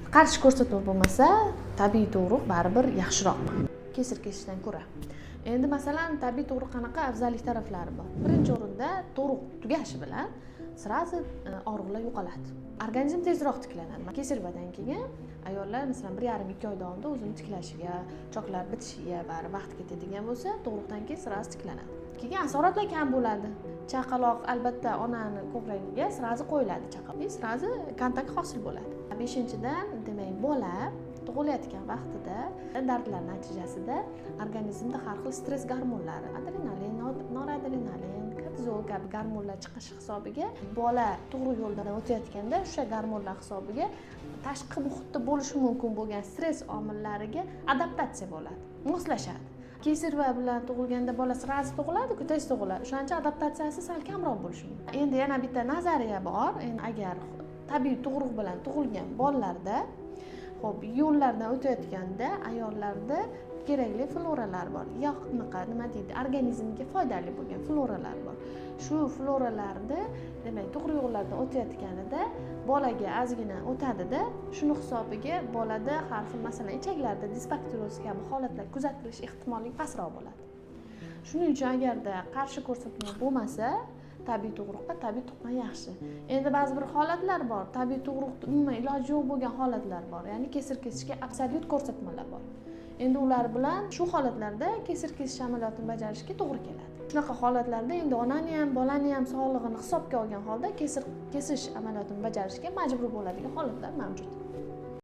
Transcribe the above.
Qarshi ko'rsatma bo'lmasa, tabiiy tug'ruq baribir yaxshiroq kesar kesishdan ko'ra. Endi, masalan, tabiiy tug'ruq qanaqa afzallik taraflari bor? Birinchi o'rinda, tug'ruq tugashi bilan сразу og'riqlar yo'qoladi, organizm tezroq tiklanadi. Кесарево dan keyin ayollar, masalan, 1,5-2 oy davomida o'zini tiklashiga, choklar bitishiga bari vaqt ketadigan bo'lsa, tug'ruqdan keyin сразу tiklanadi. Keyin asoratlar kam bo'ladi. Chaqaloq albatta onani ko'kragiga сразу qo'yiladi, chaqaloq и сразу kontakt hosil bo'ladi. Beshinchidan, demak, bola tug'ilayotgan vaqtida dardlar natijasida organizmda har xil stress gormonlari, adrenalin, noradrenalin, kortizol kabi gormonlar chiqishi hisobiga, bola tug'ruq yo'lidan o'tayotganda o'sha gormonlar hisobiga tashqi muhitda bo'lishi mumkin bo'lgan stress omillariga adaptatsiya bo'ladi, moslashadi. Кесарево bilan tug'ilganda bola сразу tug'iladiku, tez tug'iladi, o'shaning uchun adaptatsiyasi sal kamroq bo'lishi mumkin. Endi yana bitta nazariya bor. Endi agar tabiiy tug'ruq bilan tug'ilgan bolalarda, ho'p, yo'llardan o'tayotganda ayollarda kerakli floralar bor, yoqniqa, nima deydi, organizmga foydali bo'lgan floralar bor. Shu floralarni, demak, tug'ruq yo'llardan o'tayotganida bolaga ozgina o'tadida, shuni hisobiga bolada har xil, masalan, ichaklarda disbakterioz kabi holatlar kuzatilish ehtimolligi pastroq bo'ladi. Shuning uchun agarda qarshi ko'rsatma bo'lmasa tabiiy tug'ruqqa, tabiiy tuqqan yaxshi. Endi ba'zi bir holatlar bor, tabiiy tug'ruqni umuman iloji yo'q bo'lgan holatlar bor, ya'ni kesir kesishga absolyut ko'rsatmalar bor. Endi ular bilan shu holatlarda kesir kesish amaliyotini bajarishga to'g'ri keladi. Shunaqa holatlarda endi onani ham, bolani ham sog'lig'ini hisobga olgan holda kesir kesish amaliyotini bajarishga majbur bo'ladigan holatlar mavjud.